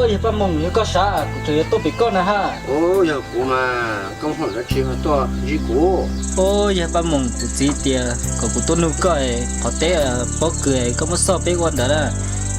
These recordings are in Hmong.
Yog Paj Moos, yog koj sav, kuv tseem yuav tuaj pem koj na ha. Yog kuv mas, koj muaj dab tsi ho tuaj ntsib kuv? Yog Paj Moos, kuv txiv tias kom kuv tuaj nug koj, qhov teb pob kws koj muab xauj peb ua ntawd na,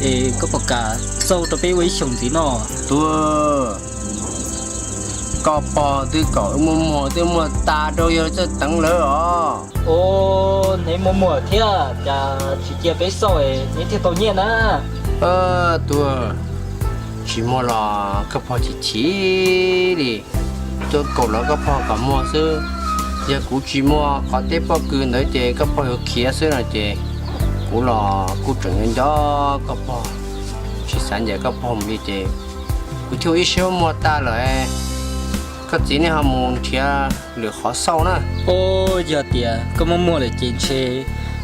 es koj puas kam xauj rau peb ua ib xyoos ntxiv no? Tuag, koj pog twb kom wb muab muag, twb muag tas rau yawg Txawj Teev lawm os. Neb muab muag thiab, cas tsis cia peb xauj neb thiaj tau nyiaj na? Tuag, tsis muag los koj pog chim chim li, tuaj kaum los koj pog kom muag xwb. Yog kuv tsis muag qhov teb pob kws ntawd ces koj pog yuav khiav xwb no ces kuv los kuj tseem nco nco koj pog, tsis xav ncaim koj pog mus li ces kuv thiaj ua ib siab muag tag lawm. Koj txiv, nej ho mus nrhiav lwm qhov xauj na. Yog tias koj muab muag lawm ces ntshe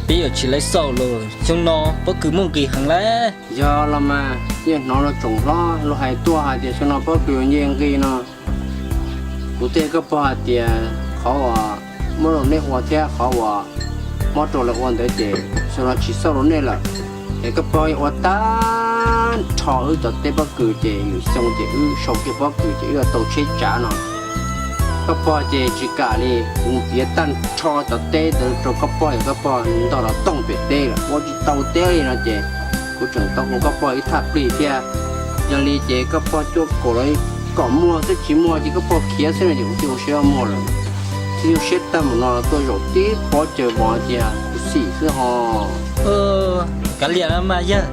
peb yuav tsis laib xauj lawm, xyoo no pob kws muaj nqis heev lawm. Yog los mas, yeej hnov luag tsoom hlob luag hais tuaj hais tias xyoo no pob kws nce nqis no. Kuv thiaj hais koj pog hais tias qhov uas muab rau nej ua thiab qhov uas muab rau lawv ua ntawd ces xyoo no tsis xauj rau nej lawm. Es koj pog yuav ua tag nrho wb cov teb pob kws ces lwm xyoo ces wb sau kiag pob kws ces wb yuav tau tsheb tsav no. Koj pog ces tsis kam li, kuv piav tag nrho cov teb ntawd rau koj pog, yog koj pog ntog los tooj pem teb lawm ua tsis tau teb li no ces kuv tseem tau hu koj pog ib thaj plig thiab. Yog li ces koj pog cuaj kaum los kom muag xwb, tsis muag ces koj pog khiav xwb no ces kuv thiaj ua siab muag lawm. Thiaj ua siab tag mus no tuaj zaum tib pob caws vov tias kuv xim xwb ho. Kav liam los mas yawg,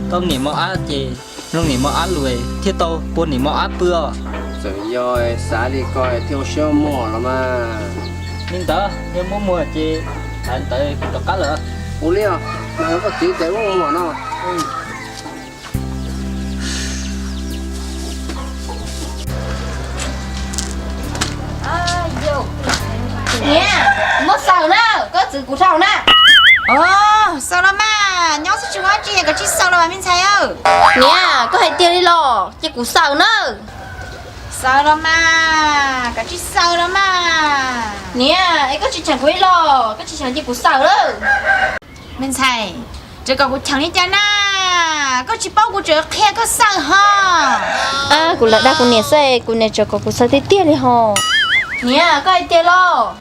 tau niam mos ab ces mloog niam mos ab lus thiaj tau pua niam mos ab pw os. Txawm yog xav li ko thiaj ua siab muag los mas. Li ntawd yog muab muag ces hais ntawd kuv rov qab lawm. Ua li os, mas koj txiv tias wb muag no. Niam, muab xaws na, koj txwv kuv dhau na. Xaws los mas, nyob xwb tsis muaj dab tsi, koj tsis xaws los mas me ntxhais. Niam, koj hais tiag li los ces kuv xaws na. Xaws los mas, koj tsis xaws los mas. Niam, es koj tsis cheem kuv li los, koj tsis cheem ces kuv xaws lawm. Me ntxhais, tseem kom kuv cheem li cas na? Koj tsis paub kuv tseem qhia koj xaws ho. Kuv lam dag kuv niam xwb, kuv niam tseem kom kuv xaws tiag tiag li ho. Niam, koj hais tiag los?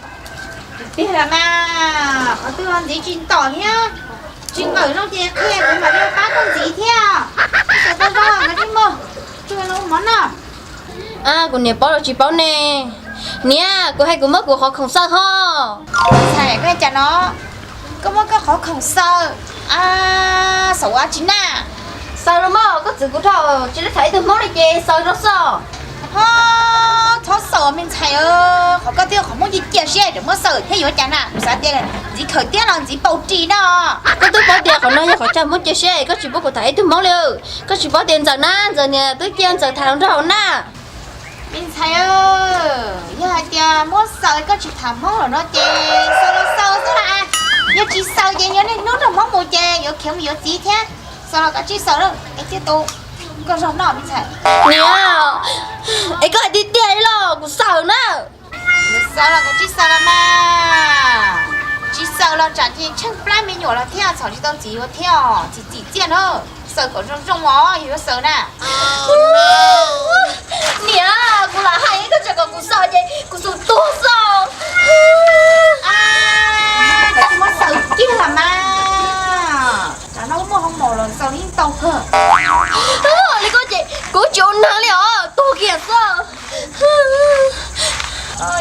Tiag tiag los mas, qhov twg ho ntxiv tsis ntom thiab. Tsis nqawm zoo ces qhia kuv mam li pab koj ntxiv thiab. Xaws tau zoo, koj tsis muag, tsuag los mov noj. Kuv niam paub los tsis paub ne. Niam, kuv hais kuv muab kuv qhov khoom xaws ho. Ntxhais, koj hais cas no? Koj muab koj qhov khoom xaws, xaws ua tsi na? Xaws los mas, koj txwv kuv dhau, tsis lab tham ib tug Hmoob li ces xaws rau xwb. Ho, txhob xaws me ntxhais, qhov koj twb yog qhov Hmoob cia cia siab tseem muab xaws thiab yuav cas na? Kuv xav tias ntxiv khaws tiab los ntxiv paus ris no. Koj twb paub tias qhov no yog qhov chaw Hmoob cia siab, koj tsis pub kuv tham ib tug Hmoob li. Koj tsis paub tias Ntxawm na, Ntxawm niam twb cia Ntxawm tham hluas nraug na. Me ntxhais, yog hais tias muab xaws koj tsis tham Hmoob lawm no ces xaws los xaws xwb las. Yog tsis xaws ces yog niaj hnub nrog Hmoob mus ces yuav khiav mus yuav txiv thiab. Xaws los koj tsis xaws lawm es thiaj tu koj zog noj me ntxhais. Niam, es koj hais tiag tiag li los kuv xaws na. Xaws los koj tsis xaws los mas. Tsis xaws los tsam ces tsheej plab me nyuam los thiab txhom tsis tau txiv yuav thiab os, txiv txim txiaj na. Xaws kom zoo zoo os, yog yuav xaws na. Niam, kuv lam hais koj tseem kom kuv xaws ces kuv xaws tuag xwb. Koj tsis muab xaws kiag los mas. Tsam no muaj hoo maum los xaws yeej tau kawg. Li koj ces kuv tsis ua neeg li os, tuag kiag xwb.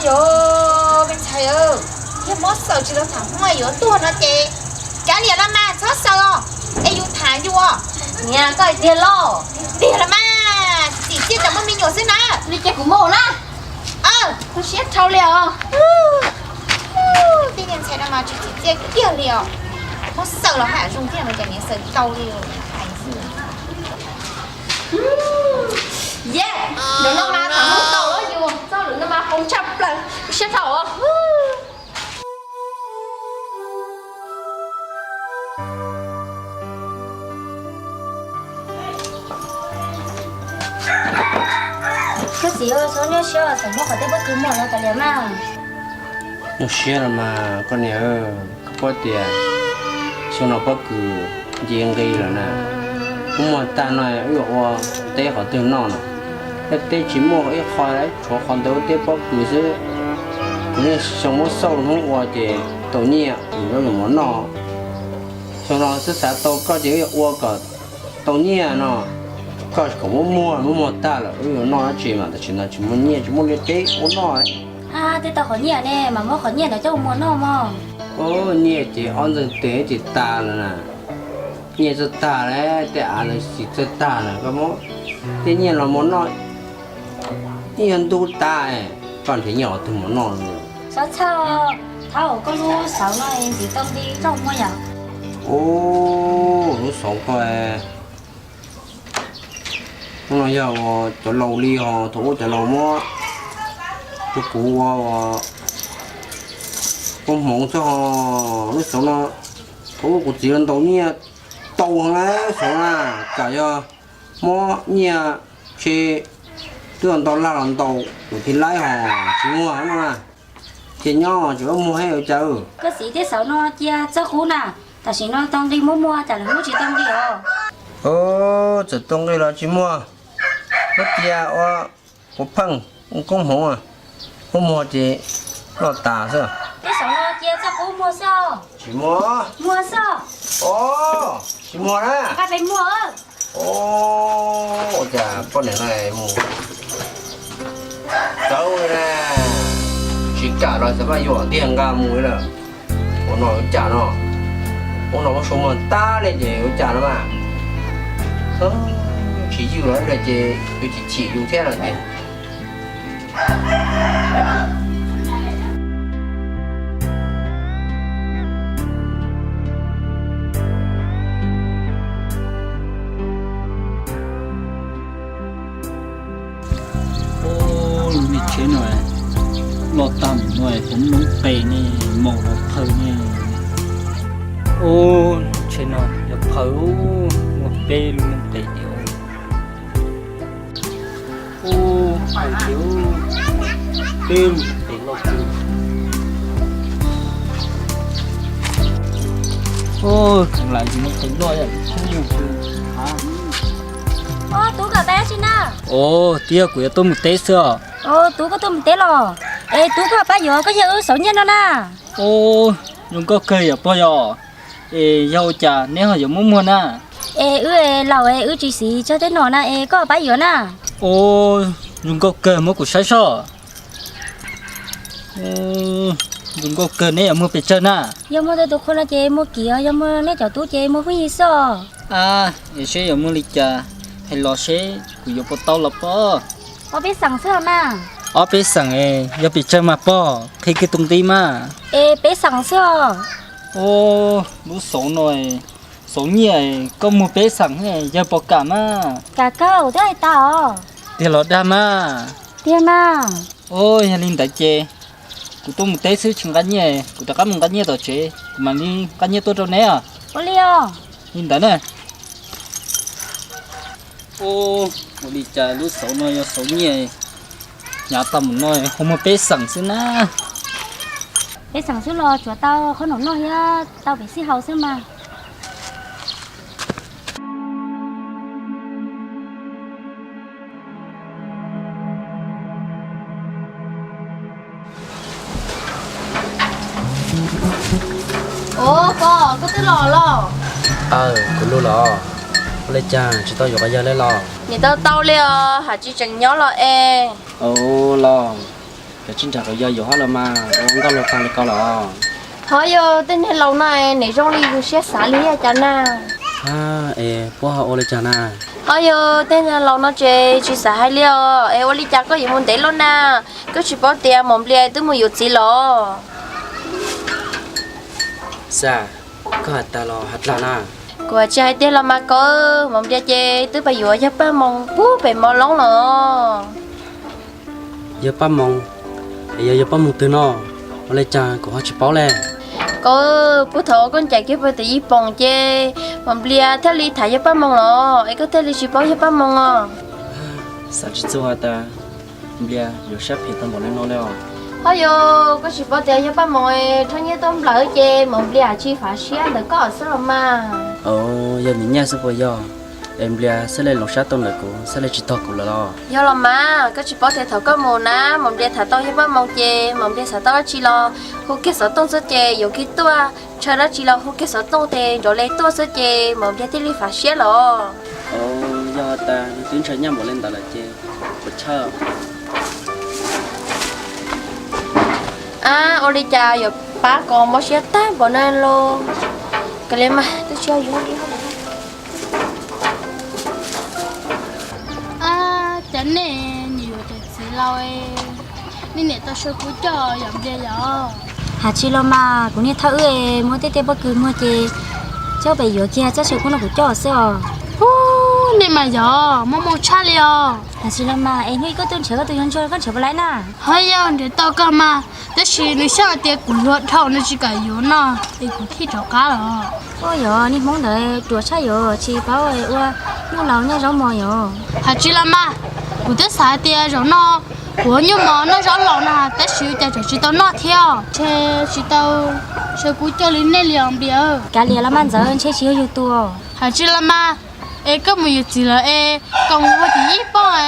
Yog me ntxhais, yog muab xaws tsis tau tham Hmoob yuav tuag no ces kav liam los mas txhob xaws os, es yus tham yus os. Niam, koj hais tiag los? Tiag los mas, txiv txiaj tseem muaj me nyuam xwb na. Li ces kuv mus na. Koj siab dhau li os. Tej niag ntxhais no mas tsis txiv txiaj kiag li os. Muab xaws los haj zoo thiab no ces niam xaws tau li. Yej, zaum no mas tham Hmoob tau los yus txoj lwm no mas qoob tshaj plaws, siab dhau. Koj txiv, txhob nyuaj siab, txhob muab qhov tej pob kws muag no tas li mas. Nyuaj siab los mas koj niam, koj paub tias xyoo no pob kws nce nqi lawm na. Wb muag tag no wb yuav ua teb qhov twg noj no. Tej teb tsis muaj ib qho, tshuav qhov ntawd ua teb pob kws xwb. Kuv niaj xyoo muab xauj hnub ua ces tau nyiaj, kuv yuav mov noj. Xyoo no xwb xav tau koj ces wb yuav ua kom tau nyiaj no. Koj kom muab muag, muab muag tag lawm wb yuav noj dab tsi mas tam sim no tsis muaj nyiaj tsis muaj liaj teb ua noj. Twb tau qhov nyiaj ne mas muab qhov nyiaj ntawd coj mus muag noj mog. Nyiaj ces ob ntxeeg tes ces tas lawm na. Nyiaj txawj tag lawm, tej av lawv tsis txawj tag lawm, koj muab tej nyiaj los mus noj ib nyuag ntu tas, koj nrhiav nyiaj qhov twg mus noj. Txhob txhawj, thaum koj lub xauv no ntxiv tau nqi coj mus muag yom. Ub, lub xauv koj, hnub no yog cov laus li ho thaum ub cov laus muab rau kuv ua koob hmoov xwb ho. Lub xauv no thaum ub kuv txiv los ntaus nyiaj tau heev na, xauv na, tsam yog muab nyiaj tse twb los ntau laj los ntaus kuv thiaj laib ho tsis muag no na. Ces nyob tsis muab muag ua cas. Koj txiv, tej xauv no cia txawj qub na, tam sim no tau nqi muab muag, tsam lwm hnub tsis tau nqi os. Txawm tau nqi los tsis muag, muab cia ua puav pheej ua koob hmoov, muab muag ces loj tas xwb. Tej xauv no cia txawj qub muag xwb. Tsis muag. Muag xwb. Tsis muag na. Nqa pem muag. Ua cas poj niam no mus txawv na, tsis kam los xav mas yuam tiag nqa mus li lawm. Ua no ua cas no, ua no muab sau muag tag li ces ua cas no mas, tsis ywj los ces yuav chim chim yus thiab no ces. Ub, lub niag tsheb no loj tag mus no, puas muaj lub qe ne, maum los phaw ne. Ub, tsheb no yog phaw, muaj peb lub qe tiag. Ub, peb lub qe loj kawg. Ub, kheev lam yus lub qe loj yam tsheb no. Ub, Tub, koj pab dab tsi na? Ub, twb yog kuv yuav tuaj mus teb xwb os. Ub, Tub, koj tuaj mus teb los? Es Tub, koj pab yuav koj yawg wb xauv nyiaj no na. Ub, zoo nkauj kawg yom pog yom. Es yog ua cas neb ho yuav muab muag na? Es wb laus es wb tsis xis tsawg teb no na es koj pab yuav na. Ub, zoo nkauj kawg, muab kuv saib soj. Zoo nkauj kawg, neb yuav muag pes tsawg na? Yog muag tus qhua no ces muag kim os, yog muag nej cov tub ces muag hwj yig xwb os. A, es seb yuav muag li cas, hais los seb kuv yuav puas tau los pog. Ob peb xeem xwb os mas. Ob peb xeem es yog pes tsawg mas pog, qhia kiag tus nqi mas. Es peb xeem xwb os. Ub, lub xauv no, xauv nyiaj, koj muag peb xeem yawg puas kam mas? Kam kawg, twb hais tas os. Tiag los dag mas? Tiag mas. Ub, yog li ntawd ces kuv tuaj mus teb xwb tsis nqa nyiaj, kuv rov qab mus nqa nyiaj tom tsev, kuv mam li nqa nyiaj tuaj rau neb os. Ua li os. Li ntawd na. Ub, ua li cas lub xauv no yog xauv nyiaj, hnyav tag mus no ho muag peb xeem xwb na. Peb xeem xwb los tsuav tau qhob noom noj thiab tau pem sij hawm xwb mas. Ub, pog, koj twb los los? Aw, kuv los los. Ua li cas tsis tau yuav quas yawg li los? Nim tau tau li os, hais tsis tseem nyob los es. Ua los, cov tsis nrog quas yawg yuav hab los mas ua nkauj laus tag li ko los? Ho yog tej niag laus no es nim zoo li yus siab xav li cas na? Es puab ho ua li cas na? Ho yog tej niag laus no ces tsis xav hais li os, es ua li cas koj yuav mus ntev luaj na? Koj tsis paub tias Maum Nplias twb mus yuav txiv los? Xav, koj hais tas los hais dlag na? Kuv tsis hais tiag los mas koj, Maum Nplias ces twb pais yuav yawg Paj Moos puag pem Mos Loob los. Yawg Paj Moos? Es yog yawg Paj Moos twg no? Ua li cas kuv ho tsis paub li. Koj, puag thaum koj ncaim kiag puag tim Yij Poom ces Maum Nplias thiaj li tham yawg Paj Moos los es koj thiaj li tsis paub yawg Paj Moos os. Xav tsis txog has tas Nplias yuav siab phem tau npaum li no li os. Ho yog koj tsis paub tias yawg Paj Moos rho nyiaj tuaj nplawm ces Maum Nplias tsis fav siab ntawm koj xwb los mas. Yog nws nyiaj xwb puas yog? Es Nplias xab le los sab tau ntawm kuv, xab le tsis tog kuv lawm los? Yog los mas, koj tsis paub tias thaum koj mus na, Maum Nplias tham tau yawg Paj Moos ces Maum Nplias xav tau dab tsi los hu kiag xov tooj xwb ces yuav kiag tuaj, ntshaw dab tsi los hu kiag xov tooj ces nrov le tuaj xwb ces Maum Nplias thiaj li fav siab los. Yog tas nws twb ntshaw nyaj npaum li ntawd lawm ces puas chawj. Ab, ua li cas yuav pab kom mob siab tag npaum no los? Kav liam mas, twb tsis yog yuav li. Ab, cas nej niam yuav cov txiv laus, nej niam tau saw kuv coj yom Nplias yom? Has tsis los mas, kuv niag thawj wb es muab tej tej pob kws muag ces coj pem yuav kiag, txhob saw kuv no kuv coj xwb os. Ub, nej mas yog muaj moo tshaj li os. Has tsis los mas, es hnub ib koj tuaj nrhiav koj tus yawg ntsuag, koj nrhiav puas laib na? Ho yog nrhiav tau kawg mas, tab sis nws xav hais tias kuv yuav dhau nws tsis kam yuav no, es kuv thiaj rov qab los. Ua yog niag Hmoob ntawd ruam tshaj, yuav tsis paub ua nyuj laus noj zaub mos yom. Has tsis los mas, kuv twb xav hais tias zaum no kuv ua nyuj mos noj zaub laus na, tab sis ua cas tseem tsis tau noj thiab, ntshe tsis tau saw kuv coj li nej li os Nplias. Kav liam los mas, Ntxawm ntshe tsis yog yus tus. Has tsis los mas, es koj mus yuav txiv lawm es koj mus ua tim ib poj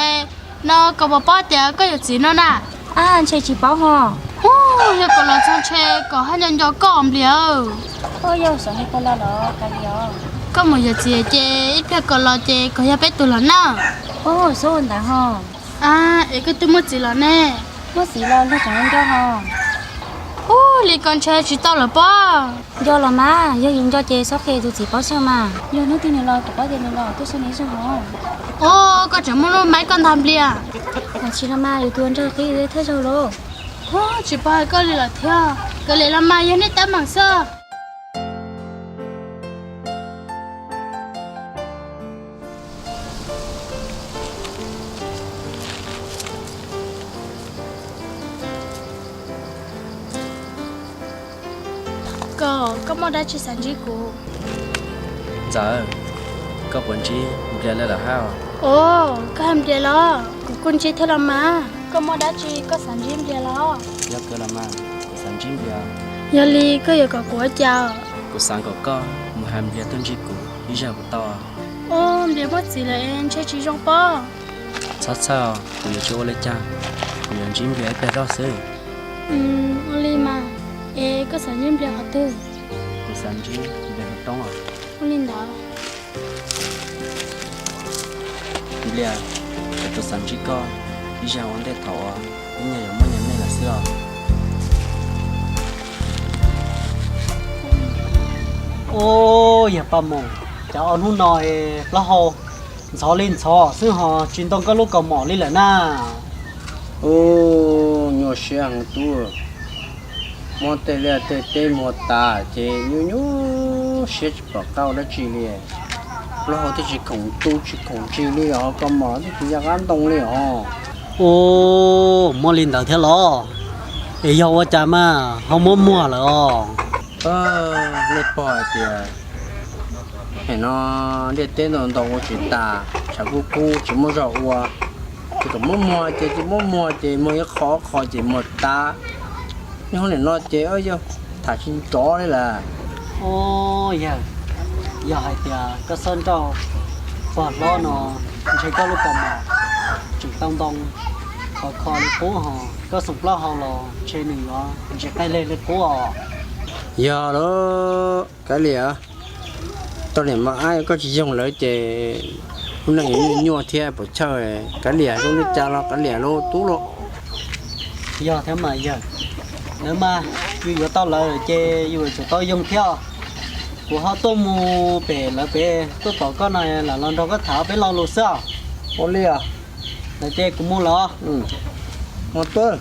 no, koj puas paub tias koj yuav txiv no na? Ab, ntshe tsis paub ho. Ub, yog kom los txog ntshe kom haj nco nco koj Nplias. Ub, yog xav li koj los los kav liam. Koj mus yuav txiv ces ib pliag kom los ces kom yog peb tus los na. Ub, xub ntawd ho. Ab, es koj twb muaj txiv los ne? Muaj txiv los luag tseem nco ho. Ub, li ko ntshe tsis tau lawm pob. Nco los mas, yog yus nco ces txhob qhia tus txiv paub xwb mas. Yog hnub twg nws los rov qab tias nws los tuaj saib nws ib zaug ho. Ub, koj tseem muaj lub maib koj ntag Nplias. Has tsis los mas, yus tus nrog qhib thawj zaug lauj. Ub, tsis paub hais koj li lawm thiab. Kav liam los mas, yog nej tab meeg xwb. Koj, koj muaj dab tsi xav ntsib kuv? Ntxawm, koj puas ntsib Nplias lawm hab? Ov, koj hais Nplias los? Kuv kuj ntsib thiab los mas. Koj muaj dab tsi koj xav ntsib Nplias los? Yog kawg los mas, kuv xav ntsib Nplias. Yog li koj yuav kom kuv ua cas? Kuv xav kom koj mus hais Nplias tuaj ntsib kuv ib zaug puas tau? Ov, Nplias muaj txiv lawm es ntshe tsis zoo pob. Txhob txhawj, kuv yuav tsis ua li cas, kuv yuav ntsib Nplias ib pliag zoj xwb. Ua li mas, es koj xav ntsib Nplias qhov twg? Kuv xav ntsib Nplias hauv roob os. Ua li ntawd. Nplias, kuv tsuas xav ntsib koj ib zaug ua ntej thaum uas wb nyuam yaus muaj nyuam nej lawm xwb os. Ub, yawg Paj Moos, cas ob hnub no plaub hau ntxhov li ntxhov xwb ho tsis ntoo koj lub kaus mom li lawm na? Ub, nyuaj siab heev tub, muab tej liaj tej teb muag tas ces nyuaj nyuaj siab tsis pom qab ua dab tsi li. Plaub hau twb tsis khoom tu tsis khoom ntsis li os, kaus mom twb tsis nco qab ntoo li os. Ub, muaj li ntawd thiab los? Es yog ua cas mas ho muab muag lawm os? Nej pog hais tias nim no liaj teb ntau ntau ua tsis tas, tshav kub kub tsis muaj zog ua, ces kom muab muag ces tsis muab muag ces muag ib qho qho ces muag tas. Nyob hauv nim no ces yog tham tsis nrov li lawm. Ub, yawg, yog hais tias koj xob nrauj pog hlob no, ntshe koj lub kaus mom tseem tau ntoo khov kho li qub ho, koj xoom plaub hau los ntshe nws yuav ntsis qaij leg li qub os. Yog lawm, kav liam, tau niam mos ab koj tsis yoog lawv ces lub neej yuav nyuaj nyuaj thiab puas chawj. Kav liam, zoo li cas los kav liam lauj tub lauj. Yog thiab mas yawg, lawv mas yus yuav tau lawv ces yus tsum tau yoog thiab. Kuv ho tuaj mus pem lawv pem tuaj tom koj no lam los nrog koj tham peb lo lus xwb os. Ua li os. Lawv ces kuv mus lawm. Mus tuaj.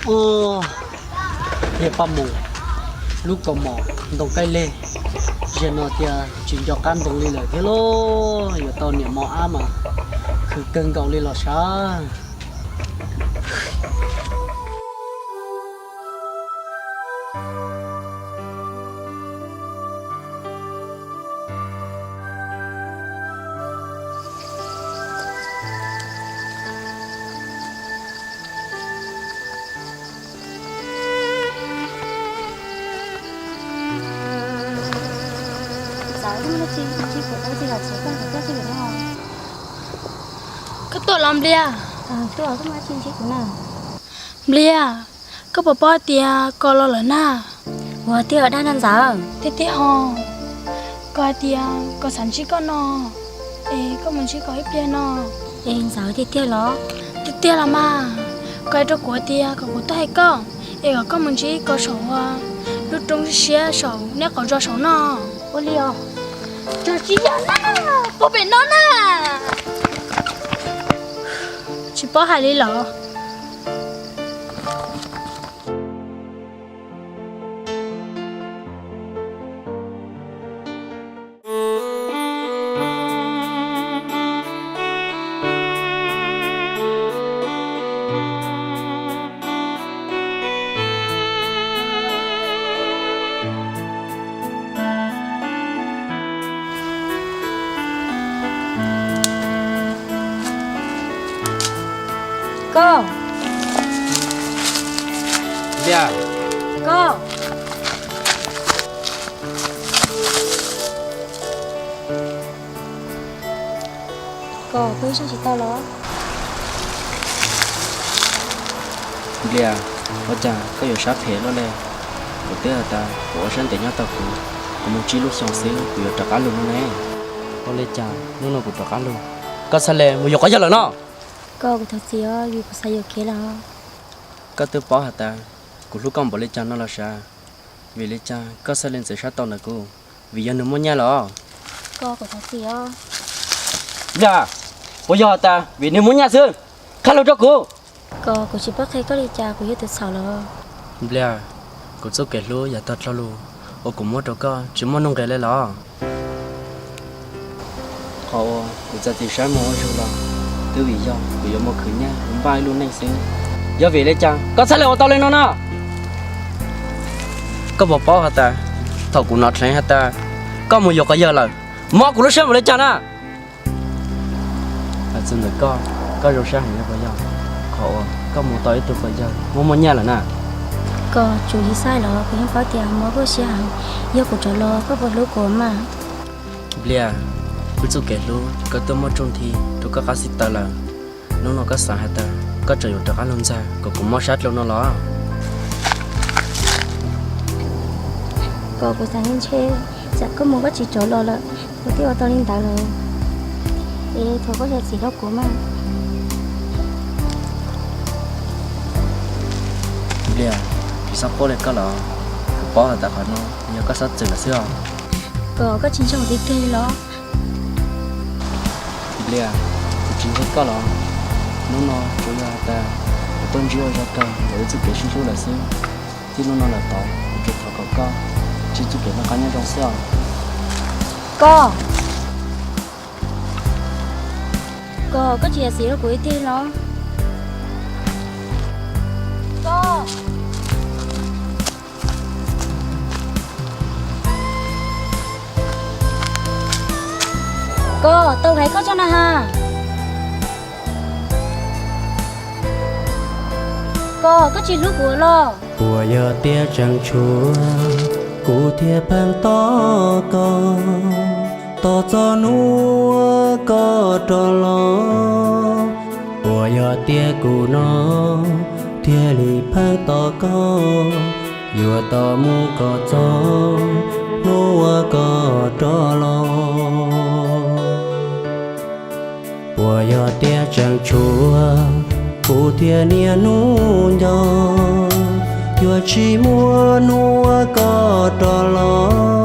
Ub, yawg Paj Moos, lub kaus mom ntoo qaij leg, zaum no tias tsis nco qab ntoo li lawm thiab lauj. Yuav tau niam mos ab mas khwv kawg nkaus li los sav. Ntxawm, Koj tuaj los Nplias? Nplias, koj puas paub tias koj los lawm na? Ua tiag dag na Ntxawm? Tiag tiag ho. Koj hais tias koj xav ntsib koj no, es koj mus ntsib koj ib pliag no. Es Ntxawm tiag tiag los? Tiag tiag los mas. Koj hais rau kuv tias kom kuv tuaj hais koj, es kom koj mus ntsib koj saum lub roob siab saum neb qhov zos saum no. Ua li os. Tsis yog na, puag pem no na. Tsis paub hais li los? Koj. Nplias. Koj. Koj, koj ib sab tsis tau los? Nplias, ua cas koj yuav sab phem luaj li? Kuv twb hais tas kuv ua sab ntev nyob tau kuv, kuv mus tsib lub xyoo xwb kuv yuav rov qab los no ne. Ua li cas hnub no kuv rov qab los, koj txhaj le mus yuav quav yawg lawm no? Koj, kuv thov txim os, vim kuv xav yuam kev los. Koj twb paub hais tas kuv hlub koj npaum li cas no los sav, vim li cas koj txhaj le ntxeev sab tau ntawm kuv? Vim yog nws muaj nyaj los? Koj, kuv thov txim os. Nplias, puas yog tas vim nws muaj nyaj xwb? Qhia lus rau kuv. Koj, kuv tsis paub qhia koj li cas, kuv yog tus txhaum los. Nplias, kuv txoj kev hlub yav tag dhau los uas kuv muab rau koj tsis muaj nuj nqis li los? Qhov uas kuv txawm txiv saib mus ua zug los twb vim yog kuv yuav mus khwv nyiaj mus npaj ib lub neej xwb. Yog vim li cas koj txhaj le ua tau li no no? Koj puas paub hais tas thaum kuv hnov dheev hais tas koj mus yuav quav yawg lawm, mob kuv lub siab npaum li cas na? Hais txog ntawm koj, koj zoo siab heev li puas yog? Qhov uas koj mus tau ib tug quav yawg muaj muaj nyaj lawm na. Koj, tsuas yog xav los kuv yeej paub tias mob koj siab heev. Yog kuv rov los koj puas hlub kuv mas? Nplias, wb txoj kev hlub koj twb muab tsuj nthi rau koj qab xib taws lawm. Hnub no koj xav hais tas koj tseem yuav rov qab los ntxag kom kuv mob sab dlua no los? Koj, kuv xav ntshe tsam koj mus koj tsis rov los lawm, kuv thiaj ua tau li ntawd lawm. Es thov koj zam txim rau kuv mas. Nplias, tsis txhob quaj li koj los, kuv paub hais tas qhov no yog koj xob txwm lawm xwb os. Koj, koj tsis ntseeg kuv tiag tiag li los? Nplias, kuv tsis ntseeg koj los? Hnub no tsuas yog hais tas kuv tuaj ntsib ua zog kawg ntawm wb txoj kev sib hlub lawm xwb. Txij hnub no lawm tod kuv tsuas thov kom koj ntsib txoj kev noj qab nyob zoo xwb os. Koj, koj, koj tsis zam txim rau kuv tiag tiag los? Koj, koj, tau hais koj tso na has. Koj, koj tsis hlub kuv los? Puas yog tias tseem tshuav kuv thiaj pheej tos koj, tos txog hnub uas koj rov los? Puas yog tias kuv no thiaj li pheej tos koj, yuav tos mus kom txog hnub uas koj rov los? Puas yog tias tseem tshuav kuv thiaj niaj hnub nco, yuav tsis muaj hnub uas koj rov los?